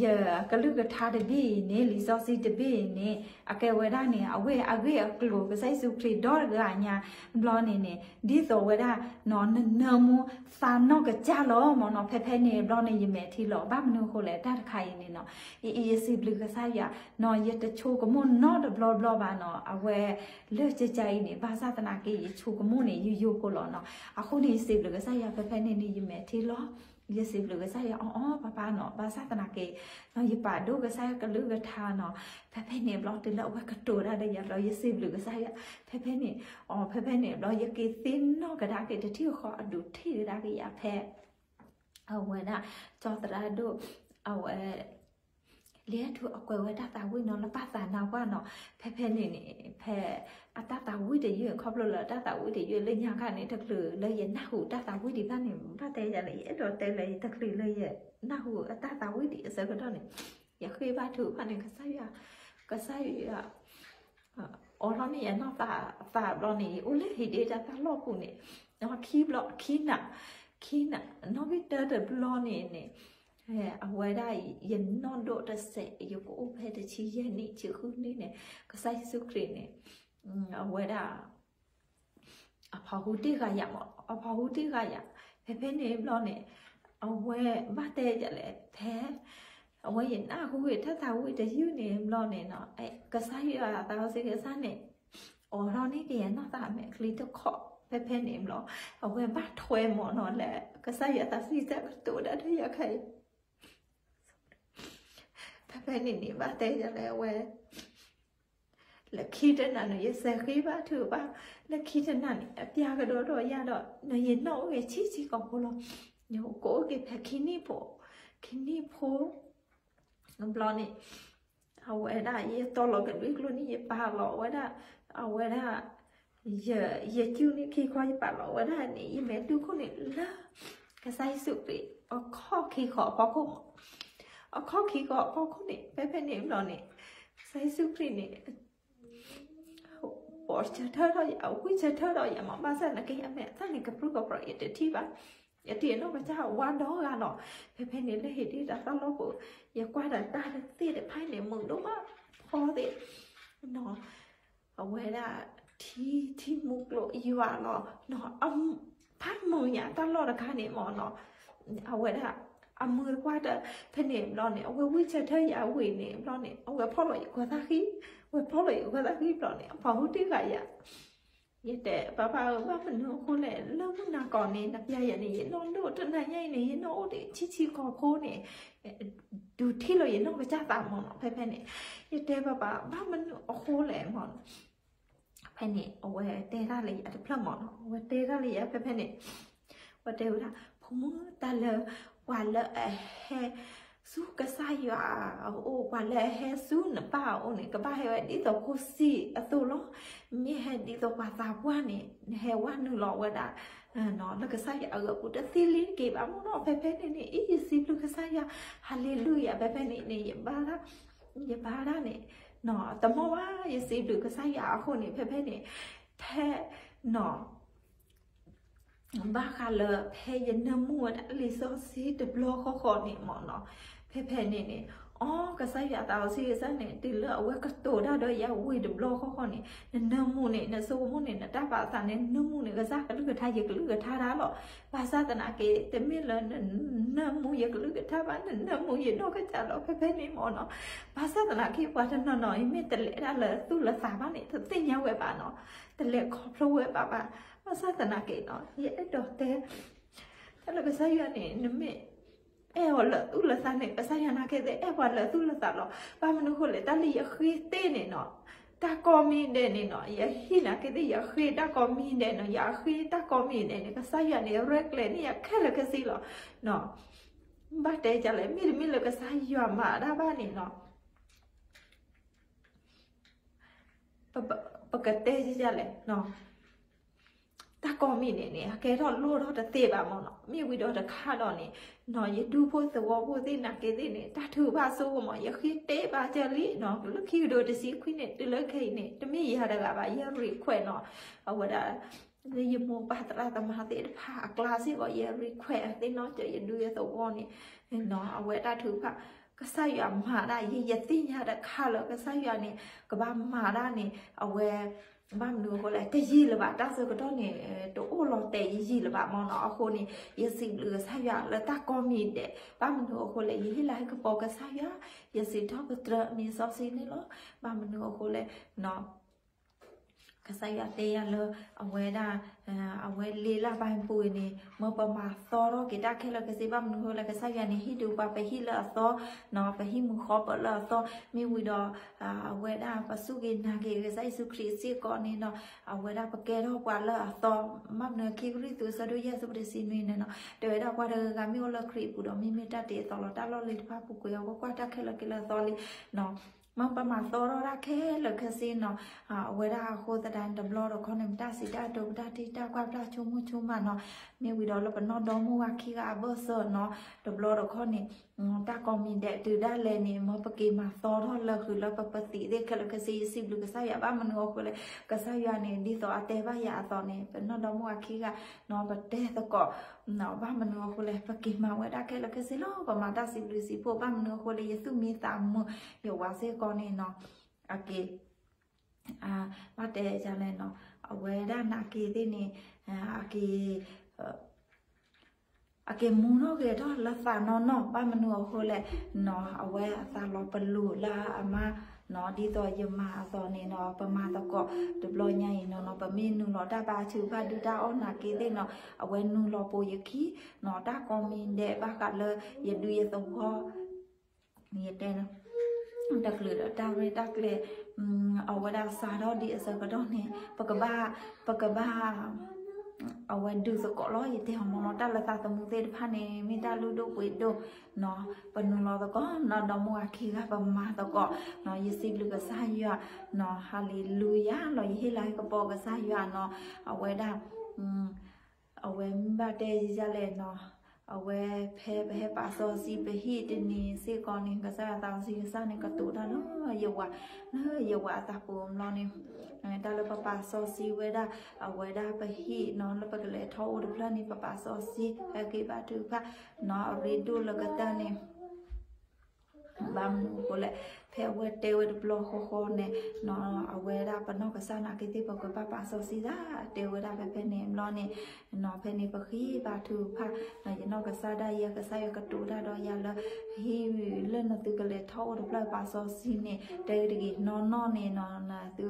ယကလုၢ်ကထါတဘ့ၣ်အံၤန့ၣ် လံာ်စီဆှံတဘ့ၣ်အံၤန့ၣ် အကဲဝဲဒၣ်န့ၣ် အဝဲအဂ့ၢ်အကျိၤ ကစၢ်ယ့ၣ်ၡူးခရံာ်ဒီတဂၤညါဘျီန့ၣ်န့ၣ် ဒ်သိးဝဲဒၣ် နနၢမူသးနီၢ်ကစၢ်လီၤမ့ၢ်နီၤ. ဖဲဖဲန့ၣ်ဘျီန့ၣ် ယမဲာ်ထံလီၤ ဘၣ်မနုၤအဃိလဲၣ် တၢ်တခါအံၤန့ၣ်နီၤ အံၤ ယစံးဘျုးကစၢ်ယွၤနီၤ ယတဆိကမိၣ်နီတဘျီဘျီဘၣ်နီၤ အဝဲ လၢကကါအံၤန့ၣ် ဘၣ်ဆၣ်သနာ်က့ ယဆိကမိၣ်န့ၣ် ယိယိဖိလီၤနီၤ. အဃိန့ၣ် ယစံးဘျုးကစၢ်ယွၤ ဖဲဖဲန့ၣ်န့ၣ် ယမဲာ်ထံလီၤ ယစံးဘျုးကစၢ်ယွၤအီၤအီၤ ပၢ်ပၢ်နီၤ ဘၣ်ဆၣ်သနာ်က့ နီၤ ယပာ်ဒိၣ်ကစၢ်ယွၤကလုၢ်ကထါနီၤ ဖဲဖဲန့ၣ်ဘျီ တုၤလၢအဝဲကတိၤတၢ်ဒီးယၤဘျီ ယစံးဘျုးကစၢ်ယွၤ ဖဲဖဲန့ၣ် အီၤ ဖဲဖဲန့ၣ်ဘျီ ယက့ၤသ့ၣ်နီၣ်ကဒါက့ၤ တထံၣ်ဃီအဒိးထံၣ်ကဒါက့ၤယၤဖဲ အဝဲဒၣ် ကၠီသရၣ်ဒိၣ် အဝဲ လံာ်ထူအကွဲးဝဲတၢ်သးဝံၣ်နီၤ လၢပၢ်သးနါပှၢ်နီၤ ဖဲဖဲန့ၣ်န့ၣ် ဖဲအတၢ်သးဝံၣ်တယုၢ် ခီဖျိလၢတၢ်သးဝံၣ်တယုၢ်လၢညါခါန့ၣ် တချုးလၢယနၢ်ဟူတၢ်သးဝံၣ်ဒံးဘၣ်န့ၣ် ဘၣ်တဲယၤလၢ ယအဲၣ်ဒိးတဲလၢ တချုးလၢယနၢ်ဟူအတၢ်သးဝံၣ်ဒံးအဆၢကတီၢ်န့ၣ် ယဃ့ဘါထုကဖၣ်န့ၣ် ကစၢ်ယွၤ ကစၢ်ယွၤ အိးထီၣ်န့ၢ်ယနီၢ်သးသးဘျီန့ၣ် ယအိၣ်လၢဟံၣ်ဒ့တၢ်သၣ်လီၢ်ပူၤန့ၣ် ခံဘျီ ခံနၤ ခံနၤ နီၣ်ဂံၢ်တၢတဘျီန့ၣ်န့ၣ် အဝဲဒၣ်ယနီၢ်ဒိၣ်တစဲး ယကအိၣ်ဖဲတဆံယဲၢ်နံၣ် ဆံဃုနံၣ်န့ၣ် ကစၢ်ယ့ၣ်ၡူးခရံာ်န့ၣ် အဝဲဒၣ် အဖီဟူတ့ၢ်ဂၤယၤမး အဖီဟူတ့ၢ်ဂၤယၤ ဖဲဖဲန့ၣ်ဘျီန့ၣ် အဝဲဘၣ်တဲယၤလဲၣ် ဖဲ အဝဲယနၢ်ဟူဂ့ၤတၢ်သးဝံၣ်တယုၢ်န့ၣ်ဘျီန့ၣ်နီၤ ကစၢ်ယွၤသးစီဆှံကစၢ်န့ၣ် အိးထီၣ်န့ၢ်က့ၤယနီၢ်သးမဲာ်ချံတခီ ဖဲဖဲန့ၣ်ဘျီ အဝဲဘၣ်ထွဲမးနီၤလၢ ကစၢ်ယွၤသးစီဆှံကတိၤဒၣ်တၢ်ယၤခဲအံၤ ဖဲဖဲန့ၣ်န့ၣ် ဘၣ်တဲယၤလၢအဝဲ လၢခံတနၤန့ၣ် ယစဲးဃ့ဘါထုကဖၣ် လၢခံတနၤန့ၣ် အပျဲကဒီးဒီးယၤဒီး နယနီၣ်အိၣ်ဂ့ၤဆံးဆံးကိာ်ဖိလီၤ. ယကအိၣ်က့ၤဖဲခံနံၣ်ဖိ ခံနံၣ်ဖိ ဘျီန့ၣ် အဝဲဒၣ် ယတီၢ်လီၤကဒွံကျိန့ၣ် ယပာ်လီၤဝဲဒၣ် အဝဲဒၣ် ယ ယစုန့ၣ်ခံခီ ယပာ်လီၤဝဲဒၣ်န့ၣ် ယမဲာ်ဒိၣ်ခိၣ်န့ၣ်လၢ ကစၢ်ယ့ၣ်ၡူးခရံာ် အခီၣ်ခံခီအဖီခိၣ်မး အခီၣ်ခံခီအဖီခိၣ်န့ၣ် ဖဲဖဲန့ၣ်ဘျီန့ၣ် ကစၢ်ယ့ၣ်ၡူးခရံာ်န့ၣ် ပိာ်ဆၢထၢၣ်ထီၣ်ယၤ ဝံၢ်ဆၢထၢၣ်ထီၣ်ယၤမး ဘၣ်ဆၣ်သနာ်က့ အမဲာ်သၣ်န့ၣ် ကပြုၢ်ကပြီၤ ယတထံၣ်ဘၣ် ယထံၣ်နီၢ်ကစၢ်ဝါဒီဂၤလီၤ. ဖဲဖဲန့ၣ်လၢဟံၣ်ဒ့တၢ်သၣ်လီၢ်ပူၤ ယကွၢ်ဒီးတၢ်တသ့ၣ်တဖၣ်န့ၣ် မုာ်ဒိၣ်မး ဖီသ့ၣ် အဝဲဒၣ် ထံ ထံမူကျိယွၤလီၤ. ဖးမုာ်ညါတၢ်လီၢ်တခါန့ၣ်မးနီၤ အဝဲဒၣ် အမုာ်တကွၢ်တၢ် ဖဲန့ၣ်ဘျီန့ၣ် အဝဲဝံၢ်ဆၢထၢၣ်ယၤဝံၤန့ၣ်ဘျီန့ၣ် အဝဲဖီၣ်လီၤယကီၢ်သၣ်ဃံ အဝဲဖီၣ်လီၤယကီၢ်သၣ်ဃံဘျီန့ၣ် အဖီဟူတ့ၢ်ဂၤယၤ ယတဲ ပၢ်ပၢ်ဧၢ ဘၣ်မနုၤအဃိလဲၣ် လၢမုၢ်နၤကီၢ်န့ၣ် နပျဲယၤန့ၣ် ယနီၢ်ဒိၣ်တနၤညါအံၤန့ၣ် ယနီၢ်အိၣ်ဒံးဆံးဆံးကိာ်ဖိန့ၣ် ဒုးထံၣ်လီၤယနီၢ်ကစၢ်သးမးနီၤ ဖဲဖဲန့ၣ် ယတဲပၢ်ပၢ် ဘၣ်မနုၤအဃိလဲၣ်မးနီၤ ဖဲန့ၣ် အဝဲတဲတၢ်လၢယၤတဖျၢၣ်မးနီၤ အဝဲတဲတၢ်လၢယၤဖဲဖဲန့ၣ် အဝဲတဲဝဲဒၣ် ဖိမုၣ် တၢ်လၢ ပှၤလၢအဟဲ ဆူကစၢ်ယွၤအအိၣ် ပှၤလၢအဟဲဆူနပၢ်အအိၣ်န့ၣ် ကဘၣ်ဟဲဝဲဒ်သိးကိးစံအသိးလီၤ. မ့ၢ်ဟဲဒ်သိးပှၤသးပှၢ်န့ၣ် နဟဲဝဲနုာ်လီၤဝဲဒၣ် လၢကစၢ်ယွၤအဂီၢ်ပူၤတသ့လံတက့ၢ်ဘၣ်မးနီၤ ဖဲဖဲန့ၣ်န့ၣ် အံၤ ယစံးဘျုးကစၢ်ယွၤ ဟၤလ့လူယၤ ဖဲဖဲန့ၣ်န့ၣ် ယဘါ ယဘါဒၣ်န့ၣ် တမ့ၢ်ဘၣ် ယစံးဘျုးကစၢ်ယွၤအဃိန့ၣ် ဖဲဖဲန့ၣ် ဖဲ နီၤ ဘၣ်ဃးလၢဖဲယနၢမူဝဲဒၣ်လံာ်စီဆှံတဘျီဃီဃီန့ၣ်မးနီၤ ဖဲဖဲန့ၣ်န့ၣ် အီ ကစၢ်ယွၤသးစီဆှံကစၢ်န့ၣ် တုၤလၢအဝဲကတိၤတၢ်ဒီးယၤဝံၤတဘျီဃီဃီန့ၣ် နနၢမူန့ၣ် နဆိကမိၣ်န့ၣ် နတၢ်ပာ်သးန့ၣ် နနၢမူန့ၣ် ကစၢ်ကလုၢ်ကထါ ယကလုၢ်ကထါတၢ်လီၤ. ဘၣ်ဆၣ်သနာ်က့ တမ့ၢ်လၢနနၢမူယကလုၢ်ကထါဘၣ် နနၢမူယနီၢ်ကစၢ်လီၤ ဖဲဖဲန့ၣ်မးနီၤ ဘၣ်ဆၣ်သနာ်က့ ပှၤတနီၤနီၤအံၤ မ့ၢ်တလဲၤဒၣ်လၢသူၣ်လၢသးဘၣ်န့ၣ် တသ့ၣ်ညါဝဲဘၣ်နီၤ တလဲၤခီဖျိဝဲဘၣ်ဘၣ်. ဘၣ်ဆၣ်သနာ်က့နီၤ ယအဲၣ်ဒိးတဲ တၢ်လၢကစၢ်ယွၤန့ၣ် နမ့ၢ်အဲၣ်အီၤလၢသူၣ်လၢသးန့ၣ် ကစၢ်ယွၤနာ်က့သ့ၣ်အဲၣ်ပှၤလၢသူၣ်လၢသးလီၤ. ဘၣ်မနုၤအဃိလဲၣ် တၢ်လၢယဃ့သ့ၣ်န့ၣ်နီၤ တၢ်ကိးမံၤဒဲးန့ၣ်နီၤ ယဟံၣ်နာ်က့သ့ၣ် ယဃ့တၢ်ကိးမံၤဒဲးနီၤ ယဃ့တၢ်ကိးမံၤဒဲးန့ၣ် ကစၢ်ယွၤန့ၣ် ရဲၣ်ကျဲၤန့ၢ်ယၤခဲလၢာ်ခဲဆ့လီၤ. ဘၣ်တဲဒ်လဲၣ် မ့တမ့ၢ်လၢကစၢ်ယွၤမၤတၢ်ဘၣ်န့ၣ်နီၤ ပကတဲဒ်လဲၣ်, တၢ်ကိးမံၤဒဲးန့ၣ် အကဲထီၣ်လိၣ်ထီၣ်တသ့ဘၣ်မ့ၢ်နီၤ. မ့ၢ်ဝံၤဒီးတခါဒီးန့ၣ် ယဒူဖိသဝီဖိသ့ၣ်နာ်က့သ့ၣ်န့ၣ် တၢ်ထုကဖၣ်ဆိကမိၣ် ယဃ့တဲဘၣ်ကၢ်လံနီၤ, လၢခံကထိတဆံခွံန့ၣ် တုၤလၢခဲအံၤန့ၣ် တမ့ၢ်ယၤတဂၤဘၣ်, ယ request နီၤ, အဝဲဒၣ် လၢယမိၢ်ပၢ်သရၣ်သမါသ့ၣ်တဖၣ်အကျါစ့ၢ်ကီး ယ request သ့ၣ်နီၤ, ယဒူယသဝီန့ၣ် အဝဲတၢ်ထုကဖၣ် ကစၢ်ယွၤမၤဒၣ်ယဲ, ယသ့ၣ်ညါတခါလၢကစၢ်ယွၤန့ၣ် ကဘၣ်မၤဒၣ်န့ၣ် အဝဲ ဘၣ်မနုၤအဃိလဲၣ် တယံာ်လၢၤဘၣ်, တၢ်ဆၢကတီၢ်န့ၣ် တအိၣ်လီၤတဲာ်ယံာ်လၢၤဘၣ်မ့ၢ်နီၤ. အဃိန့ၣ် ယစံးဘျုးကစၢ်ယွၤလၢတၢ်ကိးမံၤဒဲး, ဘၣ်မနုၤအဃိလဲၣ် ယဟ့ၣ်လၤဟ့ၣ်ကပီၤကစၢ်ယွၤ, ယစံးထီၣ်ပတြၢၤအမံၤစီဆှံန့ၣ်လီၤ. ဘၣ်မနုၤအဃိလဲၣ် ကစၢ်ယွၤတဲယၤလၢ အဝဲဒၣ် အဝဲလ့လၢပှၤပူၤအံၤန့ၣ် မ်ပမၤသီထီၣ်က့ၤတၢ်ခဲလၢာ်ခဲဆ့ ဘၣ်မနုၤအဃိလဲၣ် ကစၢ်ယွၤန့ၣ် ဟ့ၣ်ဒုးပှၤပဟံၣ်လၢအသီနီၤ, ပဟံၣ်မုာ်ဃီပၢလၢအသီ, မ့ၢ်ဝံၤဒီး အဝဲဒၣ်ပစူၢ်က့ၤနာ်က့ၤကစၢ်ယ့ၣ်ၡူးခရံာ်စ့ၢ်ကီးန့ၣ်နီၤ, အဝဲဒၣ်ပကဲထီၣ်ပှၤလၢအသီ, ဘၣ်မနုၤခံကရံၣ်သူးအဆၢဒိၣ်ယဲၢ်အဆၢဖိတဆံနွံန့ၣ်နီၤ, တဲဝဲဒၣ်ပှၤတဂၤဂၤမ့ၢ်အိၣ်လၢခရံာ်အပူၤဒီး မ့မ့ၢ်တၢ်တ့အသီလီၤ, တၢ်လီၢ်လံၤတဖၣ်ပူၤကွံာ်အီၤ ကွၢ်ကွၢ်တၢ်ခဲလၢာ်ခဲဆ့လၢအသီလံနီၤ. မ်ပမၤသီထီၣ်တၢ်ခဲလၢာ်ခဲဆ့နီၤ, အဝဲဒၣ်အဃိသတးန့ၣ် တဘျီတခီန့ၣ် ပတၢ်စံးတၢ်ကတိၤပတၢ်ထံၣ်တၢ်ကွၢ်ပတၢ်ဆိကမိၣ်ဆိကမးနီၤ, မ့ၢ်ဝံၤဒီးလၢပနီၢ်ဒီမါဝၤခံဂၤအဘၢၣ်စၢၤနီၤ, တဘျီတခီန့ၣ် တၢ်ကိးမံၤဒဲးတုၤဒၣ်လဲာ်န့ၣ် မ်ပက့ၤမၤသီထီၣ်လၢာ်ဃုာ်လၢပပသံးသ့ၣ်ခဲလၢာ်ခဲဆ့ ယစံးဘျုးကစၢ်ယွၤ ဘၣ်မနုၤအဃိလဲၣ် ကစၢ်ယွၤန့ၣ် ဒ်သိးအတဲဘၣ်ယၤအသိးန့ၣ် ပနီၢ်ဒီမါဝၤခံဂၤနီၤ ပတဲသကိး ဘၣ်မနုၤအဃိလဲၣ် ပက့ၤမၤဝဲဒၣ်ခဲလၢာ်ခဲဆ့လီၤ, ပမၤတၢ်စံးဘျုးစံးဖှိၣ် ဘၣ်မနုၤအဃိလဲၣ် ယသူၣ်မံသးမုာ် ယဝၤစ့ၢ်ကီးန့ၣ်နီၤ, အက့ၤ ဘၣ်တဲဒ်လဲၣ်နီၤ, အဝဲဒၣ်နာ်က့သ့ၣ်န့ၣ် အက့ၤ အက့ၤမူထီၣ်ဂဲၤထီၣ်လၢသးနီၢ်နီၢ် ဘၣ်မနုၤအဃိလဲၣ်နီၤ, အဝဲအသးလီၤပလိာ်လၢအမါနီၤ, ဒ်သိးယမၤအသိးန့ၣ်နီၤ ပမၤသကိးတဘျီညါအံၤနီၤနီၤ, ပမ့ၢ်နုာ်လီၤတၢ်ဘါထုကဖၣ်ဒုၣ်တၢ်အီၣ်နာ်က့သ့ၣ်နီၤ, အဝဲနုာ်လီၤပိာ်ယခံနီၤ, တၢ်ကိးမံၤဒဲးဘၣ်ဃးလၢယဒူယသဝီ ယတဲ တချုးဒီးတၢ်ရဲၣ်တၢ်ကျဲၤ အဝဲဒၣ်စးထီၣ်ဒ်အဆၢကတီၢ်န့ၣ် ပကဘၣ် ပကဘၣ် အဝဲဒုးသကိးလီၤ ယတဲအီၤမ့ၢ်နီၤ, တၢ်လၢသးသမူသ့ၣ်တဖၣ်န့ၣ် မ့ၢ်တၢ်လုၢ်ဒိၣ်ပှ့ၤဒိၣ်နီၤ, ပနုာ်လီၤသကိးနီၤ, ဒီမါဝၤခံဂၤပမၤသကိးနီၤ, ယစံးဘျုးကစၢ်ယွၤနီၤ, ဟါလ့လူယၤလီၤ, ယဟ့ၣ်လၤဟ့ၣ်ကပီၤကစၢ်ယွၤနီၤ, အဝဲဒၣ် အဝဲမ့ၢ်ဘၣ်တဲဒ်လဲၣ်နီၤ, အဝဲဖဲပဟဲပာ်စီဆှံပဟံၣ်တနံၤစ့ၢ်ကီးန့ၣ် ကစၢ်ယွၤသးစီဆှံကစၢ်န့ၣ် ကတိၤတၢ်လၢယဝၤ, လၢယဝၤအသးပူၤအဘျီန့ၣ်, တၢ်လၢပပာ်စီဆှံဝဲဒၣ် အဝဲဒၣ်ပဟံၣ်နီၤ လၢပကလဲၤထီၣ်အိၣ်တဖျၢၣ်န့ၣ် ပပာ်စီဆှံ ဟဲက့ၤဘါထုကဖၣ်နီၤ အရ့ဒိၣ်လၢကတၢၢ်န့ၣ် ဘၣ်မနုၤအဃိလဲၣ်, ဖဲအဝဲတဲဝဲတဘျီဃီဃီန့ၣ်နီၤ, အဝဲဒၣ်ပနီၢ်ကစၢ်နာ်က့သ့ၣ် ပကဘၣ်ပာ်စီဆှံသး တဲဝဲဒၣ်ဖဲဖဲန့ၣ်အဘျီန့ၣ်နီၤ, ဖဲန့ၣ်ပဃ့ဘါထုကဖၣ်နီၤ, ယနီၢ်ကစၢ်ဒၣ်ယဲ ကစၢ်ယွၤကတိၤတၢ်ဒီးယၤလၢ ဟံၣ်လၢနသုကလဲၤထီၣ်အိၣ်တဖျၢၣ်ပာ်စီဆှံန့ၣ် တဲတဂ့ၤနီၢ်နီၢ်န့ၣ်နီၤ, နသု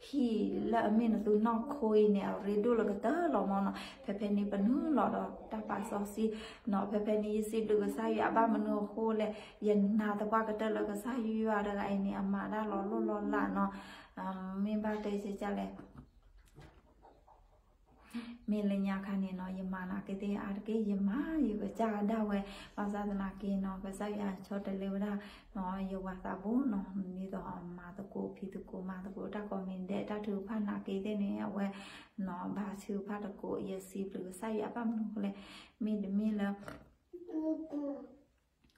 ဟံၣ်လၢအမ့ၢ်နသုနီၢ်ခိအံၤန့ၣ် အရ့ဒိၣ်လၢကတၢၢ်လီၤမ့ၢ်နီၤ, ဖဲဖဲန့ၣ်ပနုာ်လီၤဒီးတၢ်ပာ်စီဆှံနီၤ, ဖဲဖဲန့ၣ်ယစံးဘျုးကစၢ်ယွၤ ဘၣ်မနုၤအဃိလဲၣ်, ယနာ်သပှၢ်ကတၢၢ်လၢကစၢ်ယွၤတဂၤအံၤန့ၣ် အမၤတၢ်လီၤလိၢ်လီၤလးနီၤ, မ့ၢ်ဘၣ်တဲဒ်လဲၣ် မ့ၢ်လၢညါခါန့ၣ်နီၤ ယမၤနာ်က့သ့ၣ်အါတက့ၢ် ယမၤ ယကစၢ်ဒၣ်ဝဲ, ဘၣ်ဆၣ်သနာ်က့နီၤ ကစၢ်ယွၤဆီတလဲဝဲဒၣ်နီၤ ယဝၤသးဘိနီၤ, ဒ်သိးမၤသကိးဖံးသကိးမၤသကိး တၢ်ကိးမံၤဒဲး တၢ်ထုကဖၣ်နာ်က့သ့ၣ်န့ၣ် အဝဲနီၤ ဘါထုကဖၣ်သကိး ယစံးဘျုးကစၢ်ယွၤ ဘၣ်မနုၤအဃိလဲၣ်, မ့တမ့ၢ်လၢ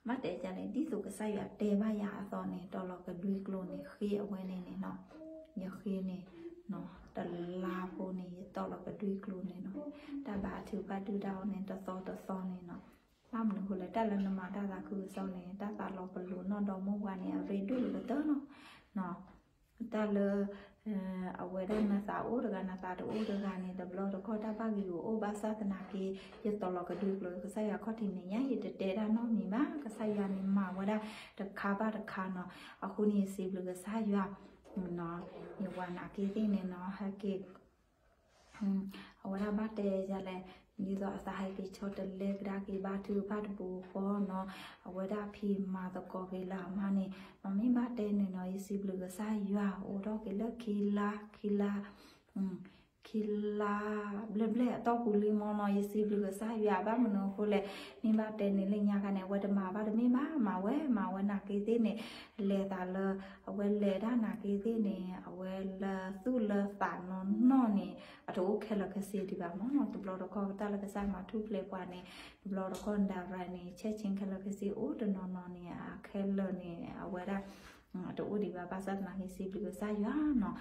ဘၣ်တဲဒ်လဲၣ် ဒ်သိးကစၢ်ယွၤတဲဘၣ်ယၤအသိးန့ၣ် တီၤလီၤကဒွံကျိၤန့ၣ် ဃ့အဝဲန့ၣ်န့ၣ်နီၤ, ယဃ့န့ၣ်နီၤ တလါဖိန့ၣ် ယတီၤလီၤကဒွံကျိၤန့ၣ်နီၤ, တၢ်ဘါထုကဖၣ်ဒုၣ်တၢ်အီၣ်န့ၣ် တသီတသီန့ၣ်နီၤ, ဘၣ်မနုၤအဃိလဲၣ် တၢ်လၢနမၤတၢ်သးခုကစီၣ်န့ၣ် တၢ်သးလီၤပလိာ်နီၢ်ဒီမါဝၤန့ၣ် အရ့ဒိၣ်လၢကတၢၢ်လီၤနီၤ, တၢ်လၢ အဝဲဒၣ်နသးအိၣ်တဂၤ နသးတအိၣ်တဂၤန့ၣ် တဘျီတခီၣ်တၢ်ဘၣ်ဂံၢ်ဂူာ်အိၣ် ဘၣ်ဆၣ်သနာ်က့ ယတီၤလီၤကဒွံကျိၤ ကစၢ်ယွၤခီၣ်ထံးမဲာ်ညါ ယတတဲဒၣ်နီတမံၤဘၣ် ကစၢ်ယွၤန့ၣ်မၤဝဲဒၣ်တခါဘၣ်တခါနီၤ, အဃိန့ၣ်ယစံးဘျုးကစၢ်ယွၤ ယဝၤနာ်က့သ့ၣ်န့ၣ်နီၤ ဟဲက့ၤ အဝဲဒၣ်ဘၣ်တဲယၤလဲၣ်, ဒ်သိးအသးဟဲက့ၤဆီတလဲကဒါက့ၤဘါထုကဖၣ်တပူၤဃီနီၤ, အဝဲဒၣ်ဖံးမၤသကိးက့ၤလၢအမါန့ၣ်, မ့ၢ်ဘၣ်တဲန့ၣ်နီၤ ယစံးဘျုးကစၢ်ယွၤ အိၣ်ထီၣ်က့ၤလၢခံလါ ခံလါ ခံလါဘျဲၣ်ဘျဲၣ်အတီၢ်ပူၤလံမ့ၢ်နီၤ ယစံးဘျုးကစၢ်ယွၤ ဘၣ်မနုၤအဃိလဲၣ်, မ့ၢ်ဘၣ်တဲန့ၣ်လၢညါခါန့ၣ် အဝဲတမၤဘၣ်တမ့ၢ်ဘၣ် မၤဝဲ မၤဝဲနာ်က့သ့ၣ်န့ၣ် လဲၤသးလၢ အဝဲလဲၤဒၣ်နာ်က့သ့ၣ်န့ၣ် အဝဲလၢသူၣ်လၢသးနီၢ်နီၢ်န့ၣ် အတအိၣ်ခဲလၢာ်ခဲဆ့ဒံးဘၣ်မ့ၢ်နီၤ. တဘျီတခီၣ်ကတၢၢ်လၢကစၢ်မၤထူၣ်ဖျဲးပှၤန့ၣ် တဘျီတခီၣ် ဒၣ်ရၤန့ၣ် ဆဲးဆ့ခဲလၢာ်ခဲဆ့အိၣ်တနီၤနီၤန့ၣ် အခဲလၢာ်န့ၣ် အဝဲဒၣ် တအိၣ်ဒံးဘၣ် ဘၣ်ဆၣ်သနာ်က့ စံးဘျုးကစၢ်ယွၤနီၤ.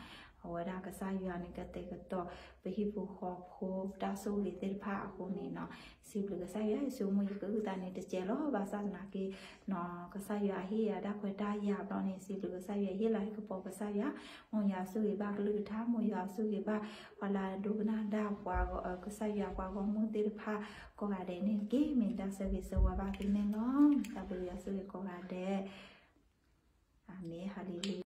အဝဲဒၣ်ကစၢ်ယွၤန့ၣ် ကတဲာ်ကတီၤ ပဟံၣ်ဖိဃီဖိ တၢ်ဆိၣ်ဂ့ၤသ့ၣ်တဖၣ်အဃိန့ၣ်နီၤ. စံးဘျုးကစၢ်ယွၤ ယဆိကမိၣ်ယကအုၣ်သးန့ၣ်တစဲးလီၤ ဘၣ်ဆၣ်သနာ်က့နီၤ ကစၢ်ယွၤဟ့ၣ်ယၤတၢ်ခွဲးတၢ်ယာ်ဘျီန့ၣ် စံးဘျုးကစၢ်ယွၤ ဟ့ၣ်လၤဟ့ၣ်ကပီၤကစၢ်ယွၤ မ်ယွၤဆိၣ်ဂ့ၤဘၣ်ကလုၢ်ကထါ မ်ယွၤဆိၣ်ဂ့ၤဘၣ် ပှၤလၢအဒိကနၣ်တၢ်ပှၤ ကစၢ်ယွၤပှၤဂီၢ်မုၢ်သ့ၣ်တဖၣ် ကိးဂၤဒဲးန့ၣ်တက့ၢ်. မ့ၢ်တၢ်ဆၢဂ့ၤဆၢဝါဘၣ်သုန့ၣ်လီၤ. တၢ်ဘျုးယွၤဆိၣ်ဂ့ၤကိးဂၤဒဲး. အၤမ့ၣ် ဟါလ့လူယၤ.